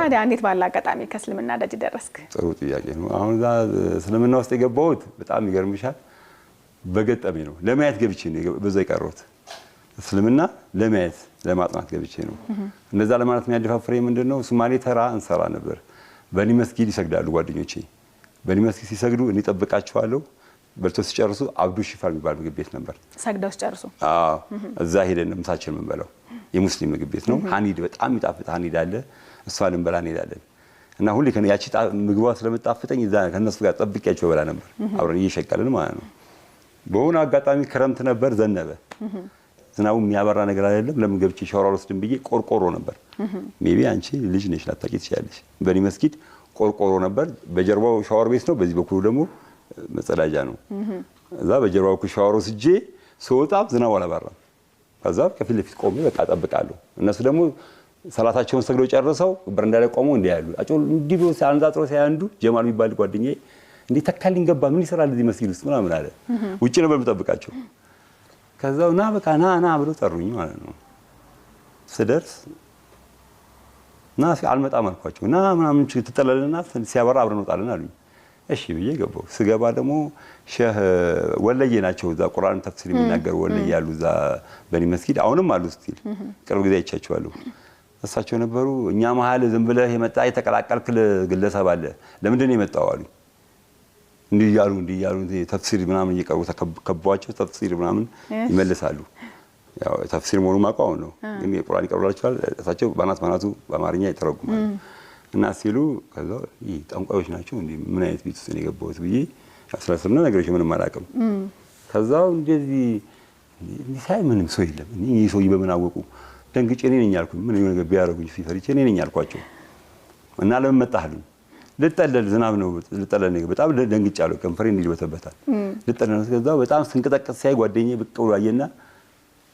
ታዲያ እንዴት ባለ አጋጣሚ ከእስልምና ደጅ ደረስክ? ጥሩ ጥያቄ ነው። አሁን እዛ እስልምና ውስጥ የገባሁት በጣም ይገርምሻል፣ በገጠሜ ነው። ለማየት ገብቼ ነው በዛ የቀረሁት። እስልምና ለማየት ለማጥናት ገብቼ ነው። እንደዛ ለማለት የሚያደፋፍረኝ ምንድን ነው? ሶማሌ ተራ እንሰራ ነበር። በኒ መስጊድ ይሰግዳሉ ጓደኞቼ። በኒ መስጊድ ሲሰግዱ እኔ እጠብቃቸዋለሁ። በልቶ ሲጨርሱ አብዱ ሽፋ የሚባል ምግብ ቤት ነበር። ሰግደው ሲጨርሱ? አዎ፣ እዛ ሄደን ምሳችን የምንበላው የሙስሊም ምግብ ቤት ነው። ሀኒድ በጣም የሚጣፍጥ ሀኒድ አለ። እሷ ልንበላ እንሄዳለን። እና ሁሌ ያቺ ምግቧ ስለምጣፍጠኝ እዛ ከእነሱ ጋር ጠብቂያቸው በላ ነበር። አብረን እየሸቀልን ማለት ነው። በሆነ አጋጣሚ ክረምት ነበር፣ ዘነበ። ዝናቡ የሚያበራ ነገር አይደለም። ለምን ገብቼ ሻወር አልወስድም ብዬ ቆርቆሮ ነበር። Maybe አንቺ ልጅ ነሽ ላታውቂ ትችያለሽ። በኒ መስጊድ ቆርቆሮ ነበር። በጀርባው ሻወር ቤት ነው፣ በዚህ በኩሉ ደግሞ መጸዳጃ ነው። እዛ በጀርባው በኩል ሻወር ወስጄ ስወጣ ዝናቡ አላባራም። ከዛ ከፊት ለፊት ቆሜ በቃ እጠብቃለሁ። እነሱ ደግሞ ሰላታቸውን ሰግደው ጨርሰው በረንዳ ላይ ቆመው እንዲህ ያሉ አጮ እንዲህ ብሎ አንዛጥሮ ሲያይ አንዱ ጀማል የሚባል ጓደኛዬ እንዲህ ተካልኝ ገባ፣ ምን ይሰራል እዚህ መስጊድ ውስጥ ምናምን አለ። ውጭ ነበር የምጠብቃቸው። ከዛው ና በቃ ና ና ብሎ ጠሩኝ ማለት ነው። ስደርስ ና አልመጣም አልኳቸው። ና ምናምን ትጠለልና ሲያበራ አብረን እንወጣለን አሉኝ። እሺ ብዬ ገባሁ። ስገባ ደግሞ ሼህ ወለዬ ናቸው። እዛ ቁርአን ተፍሲር የሚናገሩ ወለዬ ያሉ እዛ በኒ መስጊድ አሁንም አሉ። Still ቅርብ ጊዜ አይቻቸዋለሁ። እሳቸው ነበሩ። እኛ መሀል ዝም ብለህ የመጣ የተቀላቀልክ ግለሰብ አለ፣ ለምንድን ነው የመጣው አሉኝ። እንዲህ እያሉ እንዲህ እያሉ ተፍሲር ምናምን እየቀሩ ከቧቸው ተፍሲር ምናምን ይመልሳሉ። ያው ተፍሲር መሆኑ ማውቀው አሁን ነው፣ ግን የቁርአን ይቀሩላቸዋል። እሳቸው ባናት ባናቱ በአማርኛ ይተረጉማሉ። እና ሲሉ ከዛ ይህ ጠንቋዮች ናቸው እንዴ ምን አይነት ቤት ውስጥ ነው የገባሁት ብዬ ስለ እስልምና ነገሮች ምንም አላውቅም። ከዛው እንደዚህ እንዲህ ሳይ ምንም ሰው የለም። ይህ ሰውዬ በምን አወቁ? ደንግጬ እኔ ነኝ አልኩኝ። ምን የሆነ ነገር ቢያደርጉኝ ፈርቼ እኔ ነኝ አልኳቸው። እና ለምን መጣህ አሉኝ። ልጠለል ዝናብ ነው ልጠለል ነው። በጣም ደንግጫለሁ። ከንፈሬ እንዲህ ይበተበታል። ልጠለል ነው። ከዛ በጣም ስንቀጠቀጥ ሲያይ ጓደኛዬ ብቅ ብሎ አየና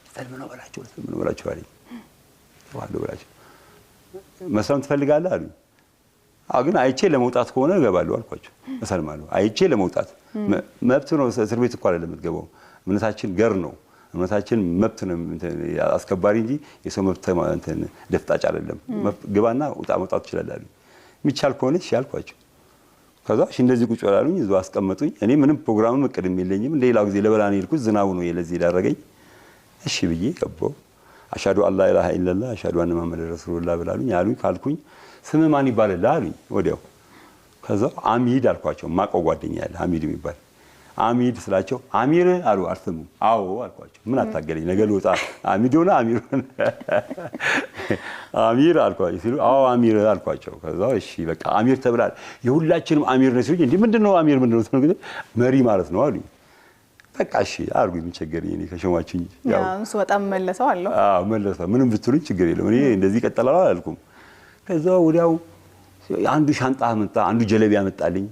ሰልም ነው በላቸው፣ ሰልም ነው በላቸው አለኝ። ተዋህዶ በላቸው። መስለም ትፈልጋለህ አሉኝ። አዎ ግን አይቼ ለመውጣት ከሆነ እገባለሁ አልኳቸው። እሰልማለሁ አይቼ ለመውጣት መብት ነው። እስር ቤት እኮ አይደለም የምትገባው። እምነታችን ገር ነው። እምነታችን መብት ነው አስከባሪ እንጂ የሰው መብት እንትን ደፍጣጭ አይደለም። ግባና ውጣ መውጣት ትችላለህ አሉኝ። የሚቻል ከሆነ እሺ አልኳቸው። ከዛ እሺ እንደዚህ ቁጭ አሉኝ፣ እዛው አስቀመጡኝ። እኔ ምንም ፕሮግራምም እቅድም የለኝም። ሌላው ጊዜ ለበላ ነው የሄድኩት። ዝናቡ ነው ለዚህ የዳረገኝ። እሺ ብዬ ገባሁ። አሻዱ አላ ኢላሃ ኢለላህ አሻዱ አነ መሐመድ ረሱሉላህ ብላሉኝ አሉኝ። ካልኩኝ ስምህ ማን ይባላል አሉኝ ወዲያው። ከዛ አሚድ አልኳቸው። ማቀው ጓደኛ ያለ አሚድ የሚባል አሚድ ስላቸው አሚር አሉ። አልሰሙም። አዎ አልኳቸው። ምን አታገለኝ ነገ ልወጣ አሚድ ሆነ አሚር ሆነ አሚር አልኳቸው ሲሉ አዎ አሚር አልኳቸው። ከዛ እሺ በቃ አሚር ተብላል የሁላችንም አሚር ነው ሲሉኝ እንዲህ ምንድን ነው አሚር ምንድን ነው መሪ ማለት ነው አሉኝ። በቃ እሺ አድርጉኝ፣ ምን ቸገረኝ እኔ ከሾማችሁኝ። ያው እሱ በጣም መለሰው አለው። አዎ መለሰው። ምንም ብትሉኝ ችግር የለም እኔ እንደዚህ ይቀጥላል አላልኩም። ከዛ ወዲያው አንዱ ሻንጣ መጣ፣ አንዱ ጀለቢያ መጣልኝ።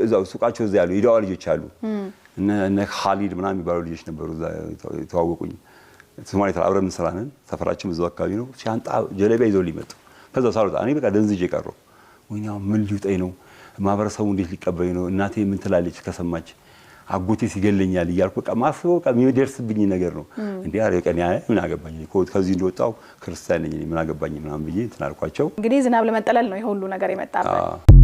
እዛው ሱቃቸው እዛ ያሉ የዳዋ ልጆች አሉ፣ እነ ካሊድ ምናምን የሚባሉ ልጆች ነበሩ እዛ የተዋወቁኝ። ሶማሌ አብረን እንሰራ ነን፣ ሰፈራችን እዛው አካባቢ ነው። ሻንጣ ጀለቢያ ይዘው ሊመጡ ከዛ ሳልወጣ እኔ በቃ ደንዝዤ ቀረሁ። ወይኔ አሁን ምን ሊውጠኝ ነው? ማህበረሰቡ እንዴት ሊቀበለኝ ነው? እናቴ ምን ትላለች ከሰማች? አጎቴ ሲገለኛል እያልኩ በቃ ማስበው በቃ የሚደርስብኝ ነገር ነው። እንዴ አረ ቀን ምን አገባኝ ከዚህ እንደወጣው ክርስቲያን ነኝ ምን አገባኝ ምናምን ብዬ እንትን አልኳቸው። እንግዲህ ዝናብ ለመጠለል ነው የሁሉ ነገር የመጣበት።